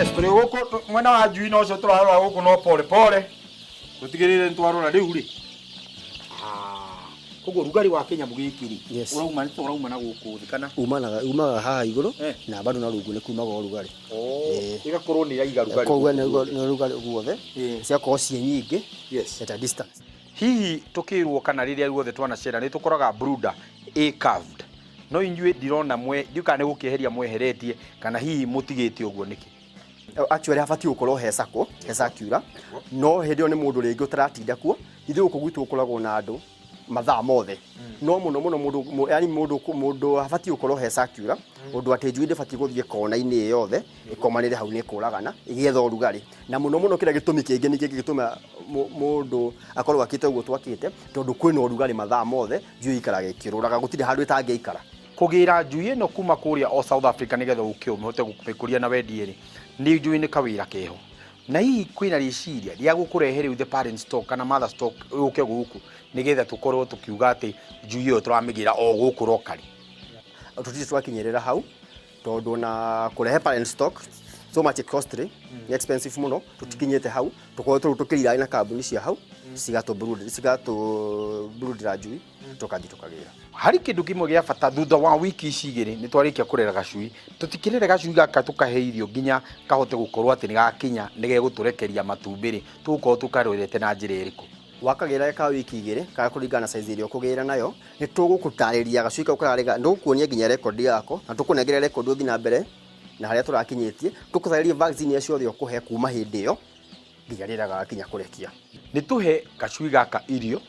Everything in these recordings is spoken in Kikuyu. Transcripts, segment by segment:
Yes, tũrĩ gũkũ mwena wa njui na ũcio tũrarora gũkũ no pole pole. Tũtigĩrĩre nĩ twarora rĩu rĩ. Ah, koguo rugarĩ wa kĩnyamũ gĩkĩ rĩ, ũrauma nĩ ũrauma na gũkũ thĩ kana? Umanaga umaga haha igũrũ na bado na rungu nĩ kumaga ũrugarĩ. Oh, ĩgakorwo nĩ ĩraiga rugarĩ. Koguo nĩ rugarĩ guothe. Ciakorwo ciĩ nyingĩ at a distance. Hihi tũkĩrwo kana rĩrĩa ruothe twanacera nĩ tũkoraga brooder ĩ curved. No inyuĩ ndirona mwe, ndiũĩ kana nĩ gũkĩeheria mweheretie kana hihi mũtigĩte ũguo nĩkĩ? Actually habatiĩ gũkorwo he circle, he circular, no hĩndĩ ĩyo nĩ mũndũ rĩngĩ ũtaratinda kuo. Ithuĩ gũkũ gwitũ gũkoragwo na andũ mathaa mothe, no mũno mũno mũndũ, yani mũndũ mũndũ habatiĩ gũkorwo he circular, ũndũ atĩ njui ndĩbatiĩ gũthiĩ kona-inĩ ĩ yothe ĩkomanĩre hau nĩ ĩkũragana ĩgĩetha ũrugarĩ. Na mũno mũno kĩrĩa gĩtũmi kĩngĩ ningĩ kĩngĩtũma mũndũ akorwo akĩte ũguo twakĩte, tondũ kwĩna ũrugarĩ mathaa mothe, njui ĩikaraga ĩkĩũrũraga, gũtirĩ handũ ĩtangĩikara. Kũgĩra njui ĩno kuma kũrĩa o South Africa nĩgetha ũke ũhote kũmĩkũria na wendie rĩ, nĩ njũĩ nĩ kawĩra keho. Na hihi kwĩna rĩciria rĩa gũkũrehe rĩu the parent stock kana mother stock yũke gũkũ nĩgetha tũkorwo tũkiuga atĩ njui ĩyo tũramĩgĩra o gũkũ locally? Tũtirĩ twakinyĩrĩra hau tondũ ona kũrehe parent stock so much costly, nĩ expensive mũno, tũtikinyĩte hau. Tũkoretwo rĩu tũkĩrira na kambuni cia hau cigatũ broodĩra njui, tũkathiĩ tũkagĩra. Harĩ kĩndũ kĩmwe gĩa bata, thutha wa wiki ici 2 nĩ twarĩkia kũrera gacui, tũtikĩrere gacui gaka tũkahe irio nginya kahote gũkorwo atĩ nĩ gakinya nĩ gegũtũrekeria matumbĩ rĩ, tũgũkorwo tũkarorete na njĩra ĩrĩkũ? Wakagĩra ka wiki 2 kana kũringana na size ĩrĩa ũkũgĩra nayo, nĩ tũgũgũtarĩria gacui kau kararĩ, nĩ tũgũkuonia nginya record yako na tũkũnengere record ũthiĩ na mbere na harĩa tũrakinyĩtie, tũkũtarĩrie vaccine iria ciothe ũkũhe kuma hĩndĩ ĩyo nginya rĩrĩa gagakinya kũrekia. Nĩ tũhe gacui gaka irio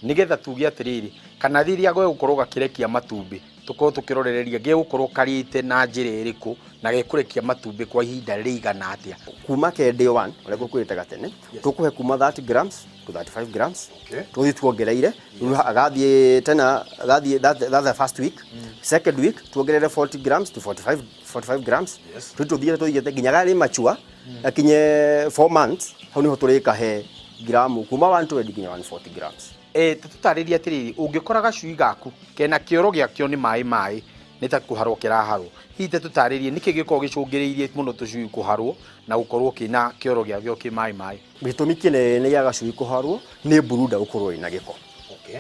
nĩgetha tuge atĩrĩrĩ, kana rĩrĩa gegũkorwo gakĩrekia matumbĩ tũkorwo tũkĩrorereria gegũkorwo karĩte na njĩra ĩrĩkũ na gekũrekia matumbĩ kwa ihinda rĩigana atĩa. Kuma ke day one ũrĩa ngũkwĩrĩte gatene, tũkũhe kuma 30 grams to 35 grams, tũthiĩ tuongereire rĩu agathiĩ tena agathiĩ that's the first week. Second week tuongerere 40 grams to 45 grams. Tũthiĩ tũthiĩte tũthiĩte nginya garĩ mature gakinye 4 months, hau niho tũrĩkahe gramu kuma 120 nginya 140 grams. Tũtarĩrie atĩrĩrĩ, ũngĩkora gacui gaku kena kĩoro gĩakĩo nĩ maĩ maĩ, nĩ ta kũharwo kĩraharwo, hihi ta tũtarĩrie nĩkĩ gĩkoragwo gĩcũngĩrĩirie mũno tũcui kũharwo na gũkorwo kĩna kĩoro gĩakĩo kĩ maĩ maĩ? Gĩtũmi kĩnene gĩa gacui kũharwo nĩ brooder gũkorwo ĩna gĩko.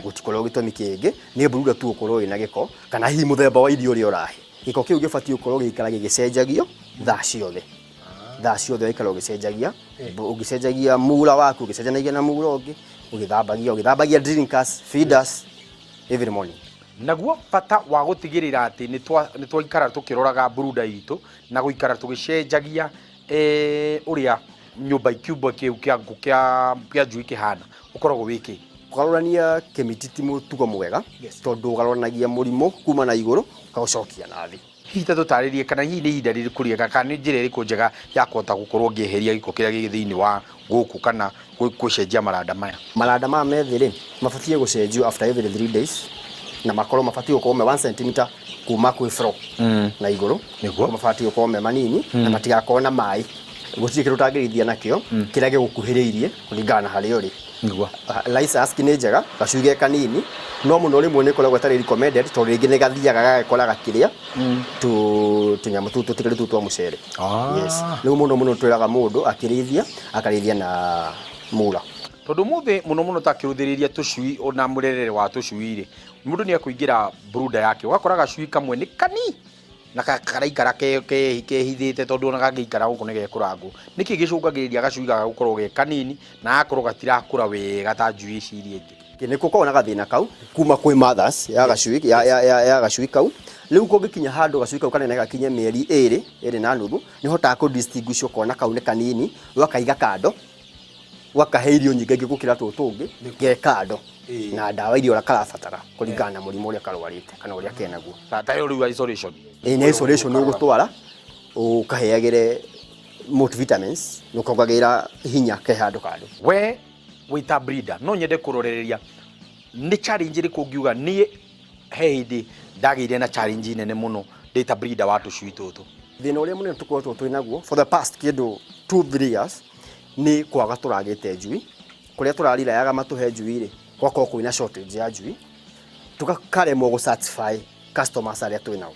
Gũtikoragwo gĩtũmi kĩngĩ, nĩ brooder tu gũkorwo ĩna gĩko kana hihi mũthemba wa irio ũrĩa ũrahe. Gĩko kĩu gĩbatiĩ gũkorwo gĩgĩikara gĩgĩcenjagio thaa ciothe. Thaa ciothe ũgaikara ũgĩcenjagia, ũgĩcenjagia mura waku, ũgĩcenjanagia na mura ũngĩ, ũgĩthambagia, ũgĩthambagia drinkers, feeders every morning. Naguo bata wa gũtigĩrĩra atĩ nĩ twaikara tũkĩroraga brooder itũ na gũikara tũgĩcenjagia ũrĩa nyũmba kiumbo kĩu kĩa ngũ kĩa njui kĩhana ũkoragwo wĩ kĩ? Kũgarũrania kĩmiti ti mũtugo mwega, tondũ ũgarũranagia mũrimũ kuma na igũrũ ũkaũcokia na thĩ. Hihi ta tũtarĩrie kana hihi nĩ ihinda rĩrĩkũ rĩega kana nĩ njĩra ĩrĩkũ njega ya kũhota gũkorwo ngĩeheria gĩko kĩrĩa gĩ thĩinĩ wa gũkũ kana gũcenjia maranda maya? Maranda maya me thĩ rĩ, mabatiĩ gũcenjio after every 3 days na makorwo mabatiĩ gũkorwo me 1 centimeter kuma kwĩ floor na igũrũ. Mabatiĩ gũkorwo me manini na matigakorwo na maĩ. Gũtirĩ kĩndũ ũtangĩrĩithia nakĩo kĩrĩa gĩgũkuhĩrĩirie kũringana na harĩa ũrĩ. Rice husk nĩ njega gacui ge kanini, no mũno rĩmwe nĩ ĩkoragwo ĩtarĩ recommended tondũ rĩngĩ nĩ gathiaga gagekora gakĩrĩa tũnyamũ tũu tũtigari tũu twa mũcere. Yes. Rĩu mũno mũno twĩraga mũndũ akĩrĩithia akarĩithia na mura. Tondũ ũmũthĩ mũno mũno takĩrũthĩrĩria tũcui ona mũrerere wa tũcui rĩ, mũndũ nĩ ekũingĩra brooder yake ũgakora gacui kamwe nĩ kani na karaikara kehithĩte tondũ ona kangĩikara gũkũ nĩ gekũrangwo. Nĩkĩ gĩcũngagĩrĩria gacui gaka gũkorwo ge kanini na gagakorwo gatirakũra wega ta njui ici iria ingĩ? Nĩ gũkoragwo na gathĩna kau kuma kwĩ mothers ya gacui ya gacui kau. Rĩu kũngĩkinya handũ gacui kau kanene gakinye mĩeri 2.5, nĩ ũhotaga kũ distinguish ũkona kau nĩ kanini, ũgakaiga kando, ũgakahe irio nyingĩ gũkĩra tũtũ tũngĩ ge kando na ndawa iria karabatara kũringana na mũrimũ ũrĩa karwarĩte kana ũrĩa kenaguo. Ta ĩyo rĩu isolation. Ĩĩ nĩ isolation, ũgũtwara ũkaheagĩre multivitamins, ũkongagĩrĩra hinya ke handũ kando. We wĩ ta breeder, no nyende kũrorereria nĩ challenge ĩrĩkũ ũngiuga niĩ he hĩndĩ ndagĩire na challenge nene mũno ndĩ ta breeder wa tũcui tũtũ? Thĩna ũrĩa mũnene tũkoretwo twĩ naguo for the past kĩndũ 2 3 years nĩ kwaga tũragĩte njui. Kũrĩa tũrarirayaga matũhe njui rĩ, gũgakorwo kwĩna shortage ya njui, tũkakaremwo gũ satisfy customers arĩa twĩ nao.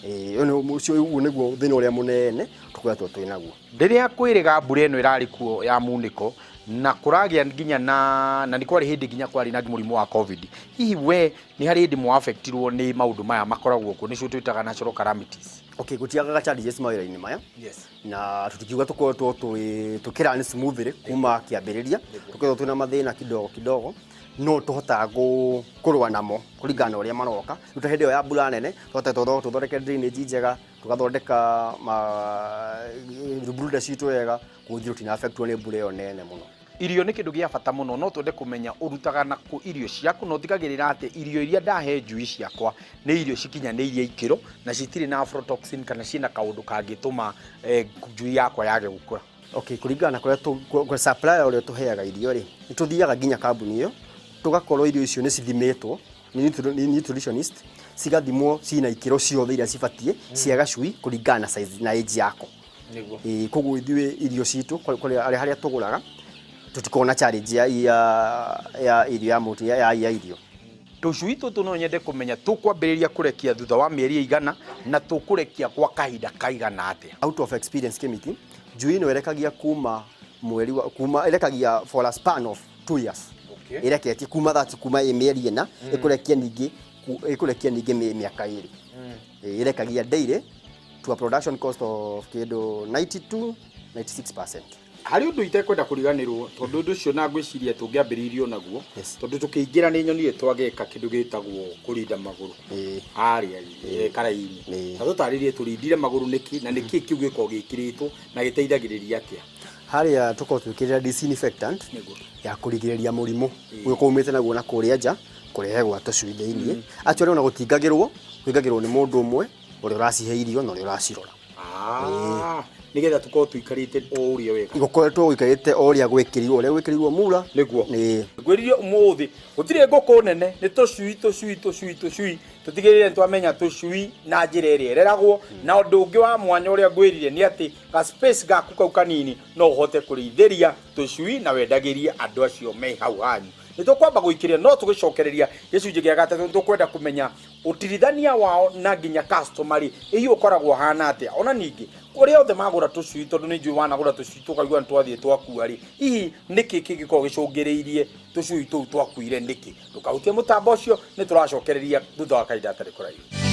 Ĩĩ, ũyũ nĩ- ũcio ũguo nĩguo thĩna ũrĩa mũnene tũkoretwo twĩ naguo. Rĩrĩa kwĩrĩga mbura ĩno ĩrarĩ kuo ya munĩko na kũragĩa nginya na na nĩ kwarĩ hĩndĩ nginya kwarĩ na mũrimũ wa Covid, hihi we nĩ harĩ hĩndĩ mwa affectirwo nĩ maũndũ maya makoragwo kuo, nĩcio twĩtaga natural calamities? Okay, gũtiagaga challenges mawĩra-inĩ maya. Na tũtikiuga tũkoretwo twĩ tũkĩrani smoothly kuma kĩambĩrĩria, tũkoretwo twĩna mathĩna kidogo kidogo, no tũhotaga kũrũa namo kũringana na ũrĩa maroka. Rĩu ta hĩndĩ ĩyo ya mbura nene, tũhotete tũthondeke drainage njega, tũgathondeka brooder citũ wega, koguo ithuĩ tũtina affect wo nĩ mbura ĩyo nene mũno. Irio nĩ kĩndũ gĩa bata mũno, no twende kũmenya ũrutaga na kũ irio ciaku na ũtigagĩrĩra atĩ irio iria ndahe njui ciakwa nĩ irio cikinyanĩirie ikĩro na citirĩ na aflatoxin kana ciĩna kaũndũ kangĩtũma njui yakwa yage gũkũra. Okay, kũringana na kũrĩa kwa supplier ũrĩa ũtũheaga irio rĩ, nĩ tũthiaga nginya kambuni ĩyo, tũgakorwo irio icio nĩ cithimĩtwo nĩ nutritionist, cigathimwo ciina ikĩro ciothe iria cibatiĩ cia gacui kũringana na size na age yako. Ĩĩ, koguo ithuĩ irio citũ kũrĩa harĩa tũgũraga tũtikoragwo na challenge ya irio ya mũtu ya irio. Tũcui tũtũ no nyende kũmenya tũkwambĩrĩria kũrekia thutha wa mĩeri ĩigana na tũkũrekia gwa kahinda kaigana atĩa? Out of experience Kĩmiti, njui ĩno ĩrekagia kuma mweri wa kuma ĩrekagia for a span of 2 years. Ĩreketie kuma that kuma ĩ mĩeri 4, ĩkũrekia ningĩ mĩaka 2. Ĩ, ĩrekagia daily to a production cost of kĩndũ 92 96%. Harĩ ũndũ itekwenda kũriganĩrwo, tondũ ũndũ ũcio na ngwĩciria tũngĩambĩrĩirie naguo, tondũ tũkĩingĩra nĩ nyonire twageka kĩndũ gĩtagwo kũrinda magũrũ harĩa karaĩ-inĩ. Na tũtarĩrie tũrindire magũrũ nĩkĩ, na nĩkĩ kĩu gĩkoragwo gĩkĩrĩtwo na gĩteithagĩrĩria atĩa? Harĩa tũkoragwo twĩkĩrĩra disinfectant ya kũrigĩrĩria mũrimũ ũyũ ũkorwo umĩte naguo na kũrĩa nja kũrehe gwa tũcui thĩiniĩ. Actually ona gũtingagĩrwo, kũingagĩrwo nĩ mũndũ ũmwe ũrĩa ũracihe irio na ũrĩa ũracirora. Ah, nĩgetha tũkorwo tũikarĩte o ũrĩa wega. Gũkoretwo gũikarĩte o ũrĩa gwĩkĩrirwo mura. Nĩguo. Ĩĩ. Ngwĩrire ũmũthĩ gũtirĩ ngũkũ nene, nĩ tũcui tũcui tũcui tũcui. Tũtigĩrĩre nĩ twamenya tũcui na njĩra ĩrĩa ĩreragwo. Na ũndũ ũngĩ wa mwanya ũrĩa ngwĩrire nĩ atĩ ga space gaku kau kanini no ũhote kũrĩithĩria tũcui na wendagĩrie andũ acio me hau hanyu. Nĩ tũkwamba gũikĩria no tũgĩcokereria gĩcunjĩ gĩa gatatũ, nĩ tũkwenda kũmenya ũtirithania wao na nginya customer rĩ, hihi ũkoragwo ũhana atĩa. Ona ningĩ kũrĩa othe magũra tũcui, tondũ nĩ njũĩ wanagũra tũcui tũkaigua nĩ twathiĩ twakua rĩ, hihi nĩkĩ kĩngĩkorwo gĩcũngĩrĩirie tũcui tũu twakuire nĩkĩ? Ndũkahutie mũtambo ũcio, nĩ tũracokereria thutha wa kahinda gatarĩ kũraihu.